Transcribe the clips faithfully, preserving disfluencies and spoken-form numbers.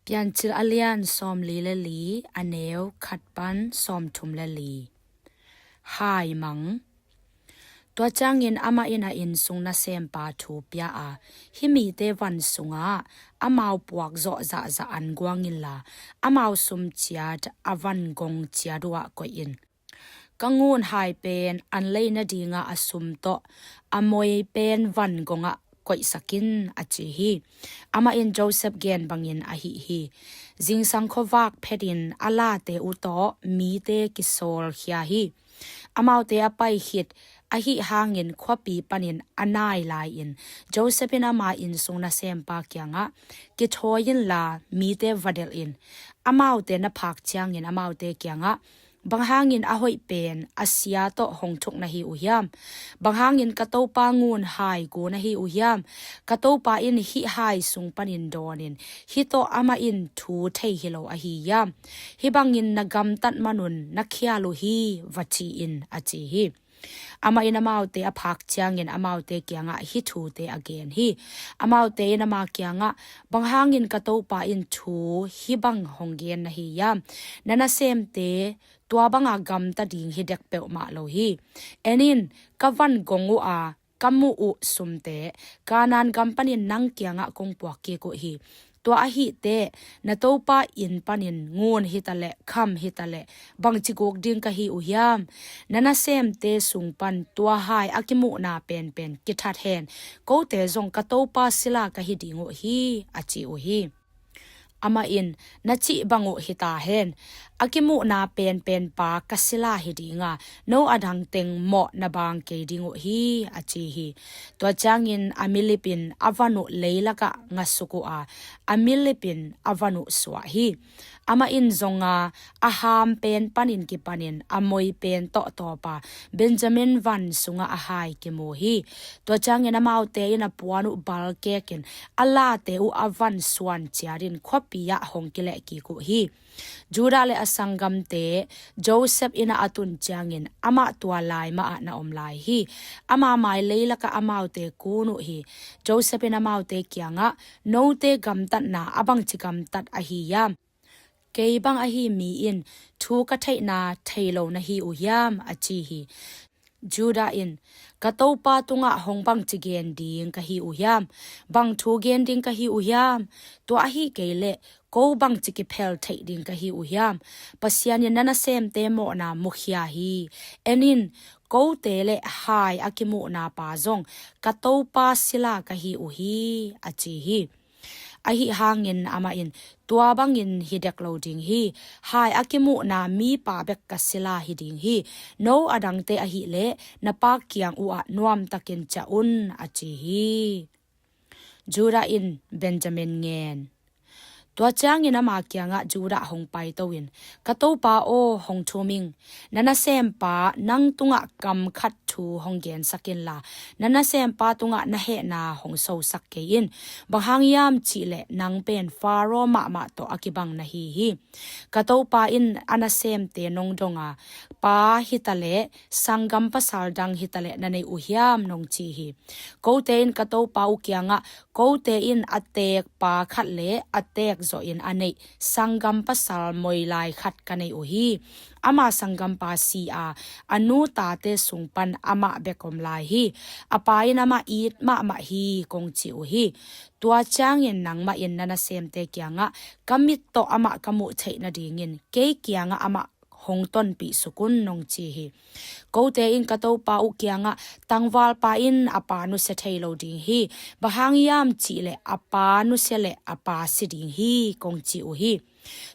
Piancil a lian sawmli le li, a neu khat pan sawmthum le li. Haimang. Tua ciangin amah in a innsung nasempa thu pia a, hih mite van sungah amau puak zawh zahzah an guang inla, amau sum ciat a van gong ciat uhah koih in. Ka ngun hai pen an lei nadingah a sum tawh a moi pen van gongah koihsak in, a ci hi. Amah in Joseph gen bangin a hih hi. Zingsang khuavak phetin a late uh tawh mite kisawlkhia hi. Amaute a pai khit ahih hangin khuapi panin a nai lai-in Joseph in ama innsung nasempa kiangah, kithawi inla mite va delh in. Amaute na phak ciangin amaute kiangah, bang hangin a hoih pen a sia tawh hong thuk na hi uh hiam? Bang hangin ka topa ngun hai gu na hi uh hiam? Ka topa in hih hai sung panin dawnin, hih tawh amah in thu thei hi lo ahi hiam? Hih bangin na gamtat manun na khial uh hi, va ci in, a ci hi. Amah in amaute a phak ciangin amaute kiangah hih thute a gen hi. Amaute in ama kiangah, bang hangin ka topa in thu hih bang hong gen na hi hiam? Na nasemte tua banga gamta ding hi dek peuhmah lo hi. En in, ka van gong uh a ka muh uh sumte Kanaan gam panin nang kiangah kong puak kik uh hi. Tua ahih teh na topa inn panin ngun hitaleh kham hitaleh bangci guk ding ka hi uh hiam? Na nasemte sung pan tua hai a kimuhna penpen kithat hen, kote zong ka topa sila ka hi ding uh hi, a ci uh hi. Amah in, na cih bang uh hi ta hen, a kimuhna penpen pa ka sila hi dinga, no a dang teng mawh na bang kei ding uh hi, a ci hi. Tua ciangin a milip in a van uh leilakah ngasuk uh a, a milip in a van uh suah hi. Amah in zonga a ham pen panin kipanin a moi pen tawhtawpa Benjamin van sungah a hai kimu hi. Tua ciangin amaute in a puan uh balkekin a late uh a van suan ciatin khuapi ah hong kileh kik uh hi. Judah le a sanggamte Joseph innah a tun ciangin amah tua lai mahah na om lai hi. Ama mai leilakah amaute kun uh hi. Joseph in amaute kiangah, note gamtatna a bangci gamtat ahi hiam? Kei bang ahi mi in thu ka theihna thei lo na hi uh hiam? A ci hi. Judah in, ka topa tungah hong bangci gen ding ka hi uh hiam? Bang thu gen ding ka hi uh hiam? Tua ahi kei leh ko bangci kiphel theih ding ka hi uh hiam? Pasian in na nasemte mawhna mukhia hi. En in, kote le hai a kimuhna pa zong ka topa sila ka hi uh hi, a ci hi. Ahi hangin amah in, tua bangin hi dek lo ding hi. Hai a kimuhna mipa bek ka sila hi ding hi. No a dangte ahih leh na pa kiang uhah nuamtakin ciah un, a ci hi. Judah in Benjamin ngen. Tua ciangin ama kiangah Judah hong paito in, ka topa aw, hong thum ing. Na nasempa nang tungah kam khat thu hong gensak inla, na nasempa tungah na hehna hong sosak kei in. Bang hang hiam cihleh nang pen Faro mahmah tawh a kibang na hi hi. Ka topa in a nasemte nong donga, pa hitaleh sanggam pasal dang hitaleh na nei uh hiam, nong ci hi. Kote in ka topa uh kiangah, kote in a teek pa khat le a teek zawhin a neih sanggam pasal moi lai khat ka nei uh hi. Ama sanggampa si a, a nu tate sung pan amah bek om lai hi. A pa in amah it mahmah hi, kong ci uh hi. Tua ciangin nangmah in na nasemte kiangah, ka mit tawh amah ka muh theih nadingin kei kiangah amah hong tonpih suk un, nong ci hi. Kote in ka topa uh kiangah, tangvalpa in a pa nusia thei lo ding hi. Bang hang hiam cihleh a pa nusia leh a pa si ding hi, kong ci uh hi.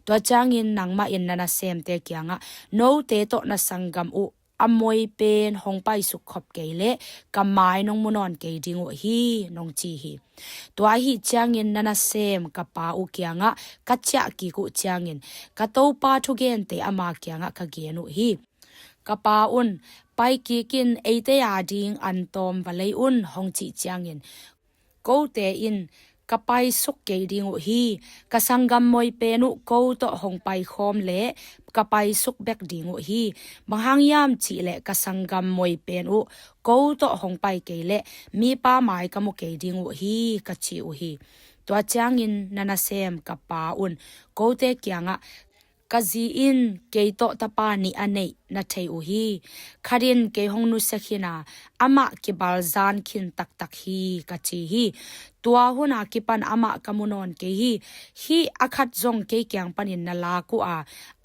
Tua ciangin nangmah in na nasemte kiangah, note tawh na sanggam uh a moi pen hong paisuk khop kei leh ka mai nong mu nawn kei ding uh hi, nong ci hi. Tua ahi ciangin na nasem ka pa uh kiangah ka ciah kik uh ciangin, ka topa thugente ama kiangah ka gen uh hi. Ka pa un, pai kik in, eite a ding an tawm va lei un, hong cih ciangin, kote in, ka paisuk kei ding uh hi. Ka sanggam moi pen uh ko tawh hong paikhawm leh ka paisuk bek ding uh hi. Bang hang hiam cihleh ka sanggam moi pen uh ko tawh hong pai kei leh mipa mai ka mu kei ding uh hi, ka ci uh hi. Tua ciangin na nasem ka pa un kote kiangah, 'Ka zi in kei tawh tapa nih a neih na thei uh hi. Khat in kei hong nusia khin a, amah kibalzan khin taktak hi,' ka ci hi. Tua hun a kipan amah ka mu nawn kei hi. Hih a khat zong kei kiang panin na lak uh a,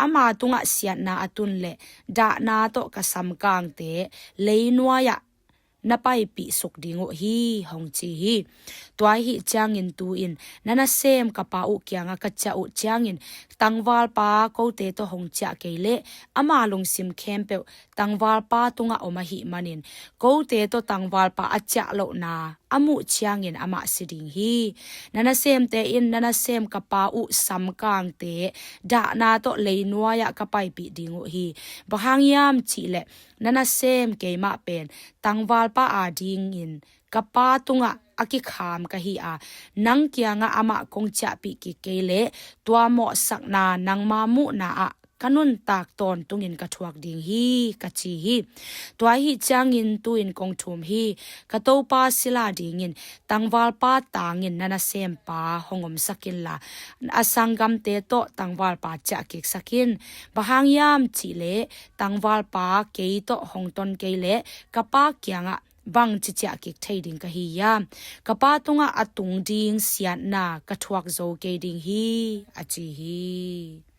ama tungah siatna a tun le dahna tawh ka samkangte leinuai-ah na paipih suk ding uh hi,' hong ci hi. Tua ahih ciangin tu-in na nasem ka pa uh kiangah ka ciah uh ciangin tangvalpa kote tawh hong ciah kei leh, ama lungsim khempeuh tangvalpa tungah om ahih manin kote tawh tangvalpa a ciah lohna a muh ciangin amah si ding hi. Na nasemte in na nasem ka pa uh samkangte dahna tawh leinuai-ah ka paipih ding uh hi. Bang hang hiam cihleh na nasem keimah pen tangvalpa adingin ka pa tungah a kikham ka hi a, nang kiangah amah kong ciahpih kik kei leh tua mawhsakna nangma muhna-ah ka nuntak tawntungin ka thuak ding hi, ka ci hi. Tua ahih ciangin tu-in kong thum hi. Ka topa sila dingin tangvalpa tangin na nasempa hong omsak inla, a sanggamte tawh tangvalpa ciahkiksak in. Bang hang hiam cihleh tangvalpa kei tawh hong ton kei leh ka pa kiangah bangci ciahkik thei ding ka hi hiam? Ka pa tungah a tung ding siatna ka thuak zo kei ding hi, a ci hi.